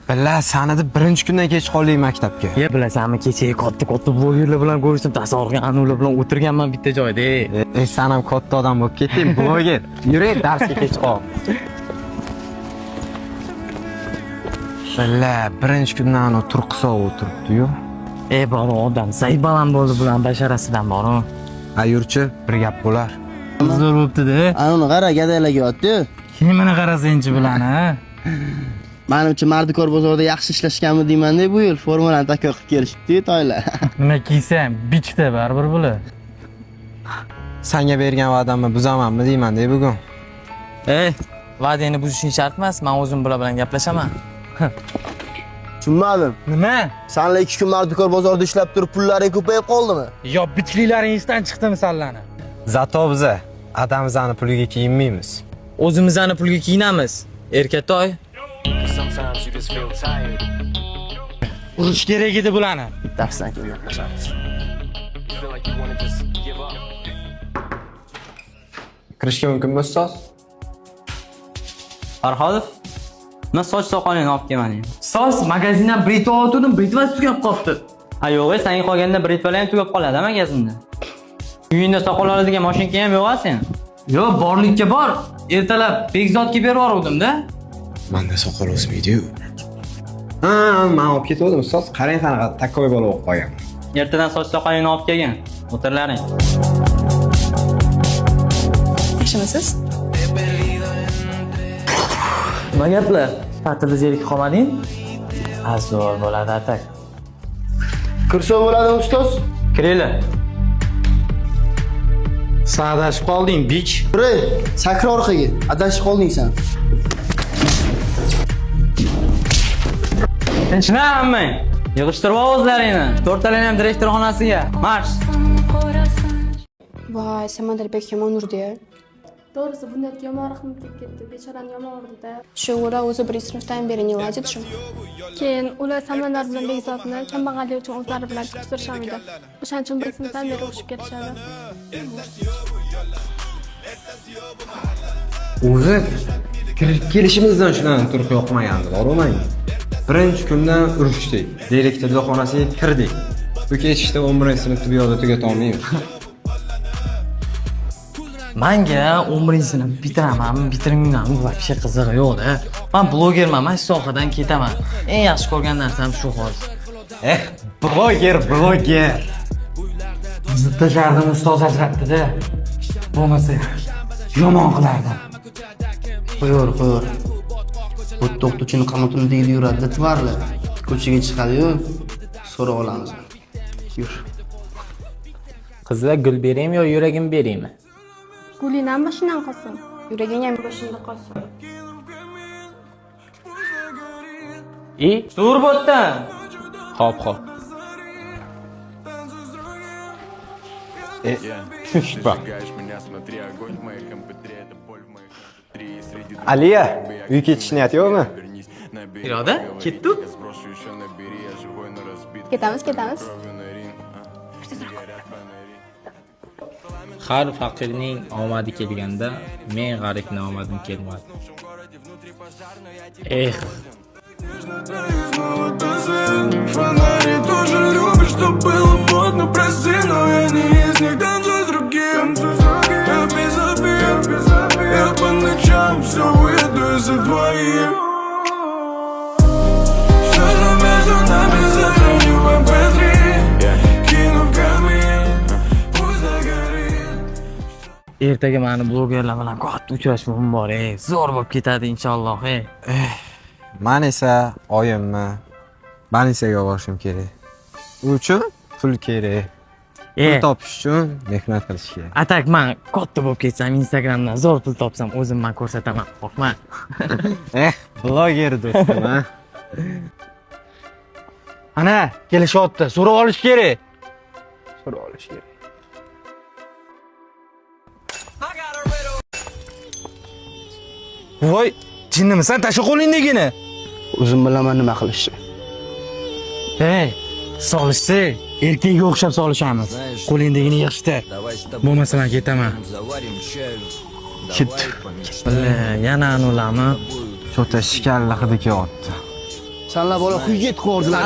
Billa, sanada birinchi kundan kech qoldik maktabga. Ya bilasanmi, kecha katta-katta blogerlar bilan ko'rishdim, tasavvur qil, ana ular bilan o'tirganman bitta joyda. E, sen ham katta odam bo'lib ketding, bloger. Yuring, darsga kech qol. Billa, birinchi kundan ana turqisov o'tiribdi-yu. E, bor odam, zaybalam bo'ldi bilan basharasidan boru. A yurchi, bir gap bo'lar. Zo'r bo'pti-da. Ana uni qara, gadaylarga yotdi. Kimini qarasenchi bilan, ha? Manimcha Mardikor bozorida yaxshi ishlashganmi deyman-da, bu yil formalarni takror qilib kelishibdi toylar. Nima kiysam, bichta baribir bular. Senga bergan va'damni buzamanmi deyman-da bugun. Ey, va'dangni buzishing shart emas, men o'zim bular bilan gaplashaman. Tushunmadim. Nima? Sanlar 2 kun Mardikor bozorida ishlab turib pullaring ko'payib qoldimi? Yo, bichliklaring esdan chiqdimi sanlarni? Zato biza adamizani puliga kiyinmaymiz. O'zimizni pulga kiyinamiz. Erkatoy. Urish kerak edi bularni. Darsdan keyin gaplashamiz. Kirishga mumkinmi ustoz? Farhodov, nima soch soqolingni olib kelmading? Soz magazindan britva oldim, britvasi tugab qolibdi. Ha yo'q, senga qolganda britvalar ham tugab qoladi magazinda. Uyingda soqol oladigan mashinka ham yo'q sen. Yo'q, borlikka bor. Ertalab Bekzodga berib yuboruvdim-da. Manda soqol o'smaydi-yu. Ha, men olib ketgandim ustoz. Qarang qanaqa takoy bola bo'lib qolgan. Ertadan soch soqolingni olib kelgin. O'tirlaring. Yaxshimisiz? Nima gaplar? Ta'tilda zerikib qolmading? Ha, zo'r bo'ladi atak. Kirsa bo'ladimi ustoz? Kiringlar. Sen adashib qolding, bich. Ey, sakra orqaga. Adashib qolding sen. Tinchmi hammang? Yig'ishtirib ol o'zlaringni. To'rttalang ham direktor xonasiga. Marsh. Voy, Samandarbek yomon urdi-ya. To'g'risi bunday yomon rahmim kelib ketdi. Bechorani yomon urdi-da. Shu ular o'zi birinchi sinfdan beri не ладит shu. Keyin ular Samandar bilan Bekzodni kambag'allik uchun o'zlari bilan chiqishtirishar edi. O'shaning uchun birinchi sinfdan beri urushib ketishadi. O'zi kirib kelishimizdan shularni turqi yoqmagandi, bormi menga? Birinchi kundan urushdik. Direktorlar xonasiga kirdik. Bu ketishda 11-sinfni bu yoqda tugata olmaymiz. Manga 11-sinf bitiramanmi, bitirmaymanmi, вообще qizig'i yo'q-da. Men blogerman, men shu sohadan ketaman. Eng yaxshi ko'rgan narsam shu hozir. Eh, bloger, bloger. Bizni tashardim, ustoz ajratdi-da. Bo'lmasa yomon qilardim. Qo'yor, qo'yor. Bu o'qituvchini qanotini tegdi yuradi-da tvarlar. Ko'chaga chiqadi-yu, so'rab olamiz. Yur. Qizlar gul beraymi yo yuragim beraymi? Guling ham boshidan qolsin. Yuraging ham boshingda qolsin. I? Tur bu yerdan. Hop, hop. Tushba. Aliya, uy ketish niyati yo'qmi? Iroda, ketdi. Ketamiz, ketamiz. Har faqirning omadi kelganda, men g'aribning omadim kelmadi. Eh, Фонари тоже любят, что было модно, прости, но я не из них, танцуй с другим. Я без обид, я по ночам все выйду за двоих. Все, что между нами, сохраню в MP3, кину в камин, пусть догорит. Ertaga mani blogerlar bilan katta uchrashuvim bor, ey. Zo'r bo'lib ketadi inshaalloh, ey. Man esa oyimni больница ga borishim kerak. U uchun pul kerak. Pul topish uchun mehnat qilish kerak. Atak man katta bo'lib ketsam, Instagramdan zo'r pul topsam, o'zim man ko'rsataman, qo'rqma. Eh, bloger do'stim, ha. Ana, kelishyapti. So'rab olish kerak. So'rab olish kerak. Voy, jinnimisan, tasha qo'lingdagini. O'zim bilaman nima qilishni. Ey, solishsa, erkakka o'xshab solishamiz. Qo'lingdagini yig'ishtir. Bo'lmasa men ketaman. Ketdi. Yana anularmi? Cho'ta shikalli hidi kelyapti. Sanlar bola xuyet qo'rdilar.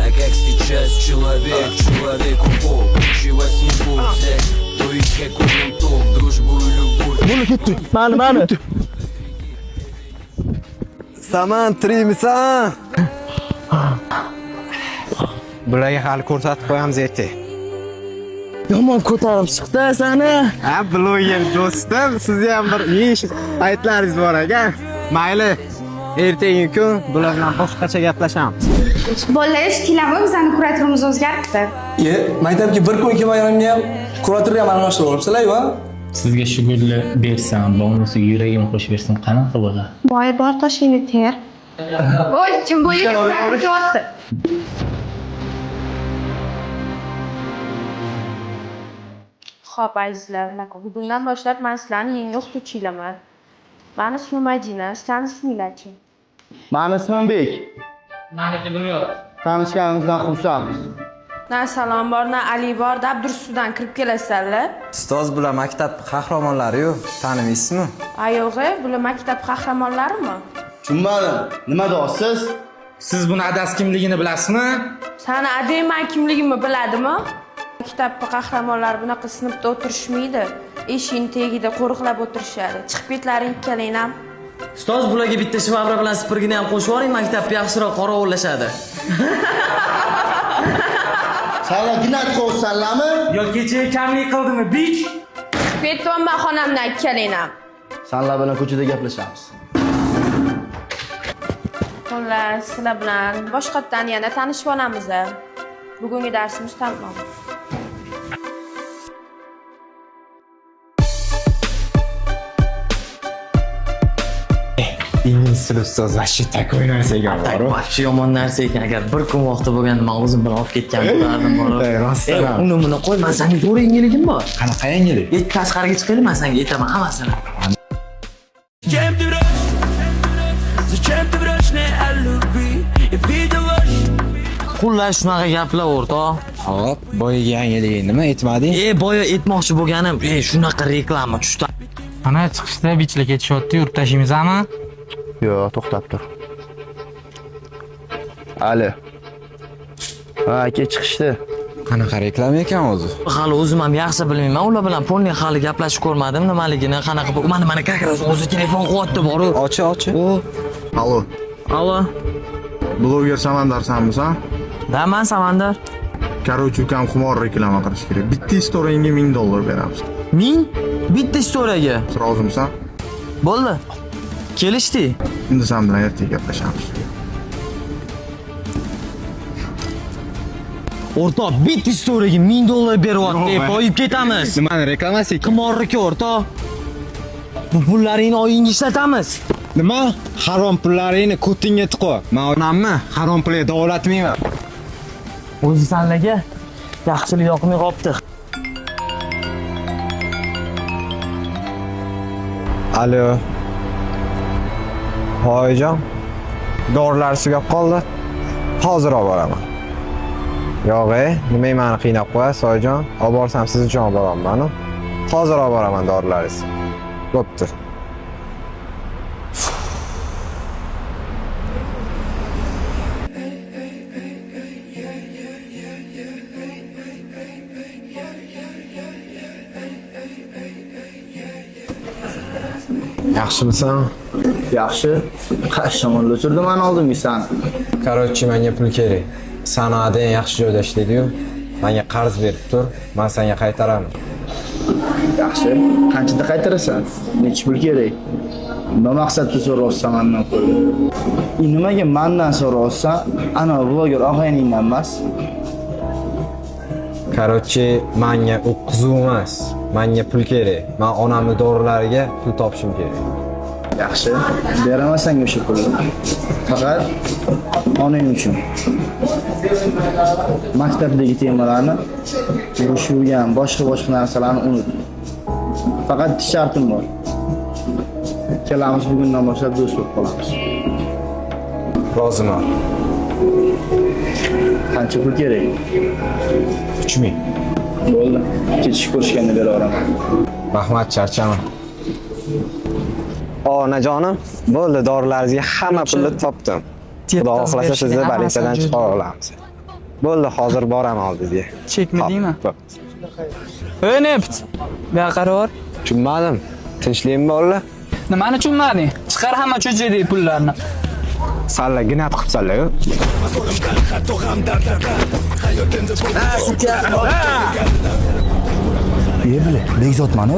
А как сейчас человек человеку бог, ничего с него взять, то есть какой нам толк, дружбу и любовь. Bo'ldi, ketdik. Mani, mani. Saman, tirikmisan? Bularga hali ko'rsatib qo'yamiz ertaga. Yomon ko'tarib chiqdi sani. Ha, bloger do'stim, sizni ham bir yeyish paytlaringiz bor ekan. Mayli, ertangi kun bular bilan boshqacha gaplashamiz. Bolalar, eshitdinglarmi? Bizani kuratorimiz o'zgaribdi. E, maktabga bir kun kelmaganimga ham kuratorni ham almashtirib olibsizlar-ku, a? Sizga shu gulni bersam, bonusiga yuragim qo'shib bersam qanaqa bo'ladi? Boy bor, toshingni ter. Voy, jim bo'yi. Xo'p, azizlar, bugundan boshlab men sizlarni yangi o'qituvchinglarman. Mani ismim Madina, sizlarni isminglarchi? Mani ismim Bek. Maniki Bunyod. Tanishganimizdan xursandmiz. Na Salom bor, na Ali bor, dabdurustdan kirib kelasanlar. Ustoz, bular maktab qahramonlari-yu, tanimaysizmi? A yo'g'i, bular maktab qahramonlarimi? Tushunmadim. Nima deyapsiz? Siz buni adasi kimligini bilasizmi? Sani adang man kimligimni biladimi? Maktab qahramonlari bunaqa sinfda o'tirishmaydi. Eshikning tagida qo'riqlab o'tirishadi. Chiqib ketlaring ikkalang ham. Ustoz, bularga bitta shvabra bilan supurgini ham qo'shib yuboring, maktabni yaxshiroq qorovullashadi. Sanlar ginat qo'ysanlarmi? Yo kecha kamlik qildimi, bich? Chiqib ketyapman xonamdan ikkalang ham. Sanlar bilan ko'chada gaplashamiz. Xullas, sizlar bilan boshqatdan yana tanishib olamiz. Bugungi darsimiz tamom. Ingliz tili ustoz вообще такой narsa ekan bor. Вообще yomon narsa ekan. Agar bir kun vaqti bo'lganda men o'zim bilan olib ketgan bo'lardim borib. Ey, rostdan ham. Uni buni qo'y, men senga zo'r yangiligim bor. Qanaqa yangilik? Et tashqariga chiqaylik, men senga aytaman hammasini. Зачем ты врешь? Зачем ты врешь мне о любви? Я видел ложь. Xullas, shunaqa gaplar o'rtoq. Hop, boyagi yangiliging nima aytmading? E, boya aytmoqchi bo'lganim, shunaqa reklama tushdi. Mana chiqishda bichlar ketishyapti, yurib tashlaymizmi? Yo'q, to'xtab tur. Ali. Ha, aka chiqishdi. Qanaqa reklama ekan o'zi? Hali o'zim ham yaxshi bilmayman. Ular bilan polniy hali gaplashib ko'rmadim, nimaligini, qanaqa. Mana mana как раз o'zi telefon qilyapti boru. Ochi, ochi. O, Alo, allo. Bloger Samandar sanmisan? Da, man Samandar. Короче, ukam xumor reklama qilish kerak. Bitta storyingga $1000 beramiz. 1000 bitta storyga. Rozimisan? Bo'ldi. Kelishdik. Endi sen bilan ertaga gaplashamiz. O'rtoq, bitta storyga $1000 beryapti, boyib ketamiz. Nimani reklamasi ekan? Qimorniki o'rtoq. Bu pullaringni oyingga ishlatamiz. Nima? Harom pullaringni ko'tingga tiqo. Men onamni harom pulga davolatmayman. O'zi sanlarga yaxshilik yoqmay qolibdi. Alo. Hoyjon. Dorilar tugab qoldi. Hozir olib boraman. Yo'q, nima meni qiynab qo'yasiz, Oyijon? Olib borsam siz uchun olib boraman-u. Hozir olib boraman dorilaringizni. Bo'pti. Yaxshimisan? Yaxshi. Qaysi tomonda o'chirdi mani oldimga sani? Короче, menga pul kerak. Sanada eng yaxshi joyda ishlaydi-yu. Menga qarz berib tur, men senga qaytaraman. Yaxshi. Qanchada qaytarasan? Necha pul kerak? Nima maqsadda so'rayapsan mandan pul? Nimaga mandan so'rayapsan? Ana bloger og'ayningdan emas. Короче, menga u qiziq emas. Menga pul kerak. Men onamni dorilariga pul topishim kerak. Yaxshi. Beraman senga o'sha pulni. Faqat onang uchun. Maktabdagi temalarni, urushgan, boshqa-boshqa narsalarni unut. Faqat bitta shartim bor. Ikkalamiz bugundan boshlab do'st bo'lib qolamiz. Roziman. Qancha pul kerak? 3000. Bo'ldi. Kechki ko'rishganda beraveraman. Rahmat, charchama. Onajonim, bo'ldi, dorilaringizga hamma pulni topdim. Xudo xohlasa sizni больница dan chiqarib olamiz. Bo'ldi, hozir boraman oldingizga. Chekmi deymi? Bo'pti. Ey Neft, bu yoqqa qarab. Tushunmadim. Tinchlikmi bolalar? Nimani tushunmading? Chiqar hamma cho'chadagi pullarni. Salla ginat qilibsanlar-ku. E bile, Bekzod mana.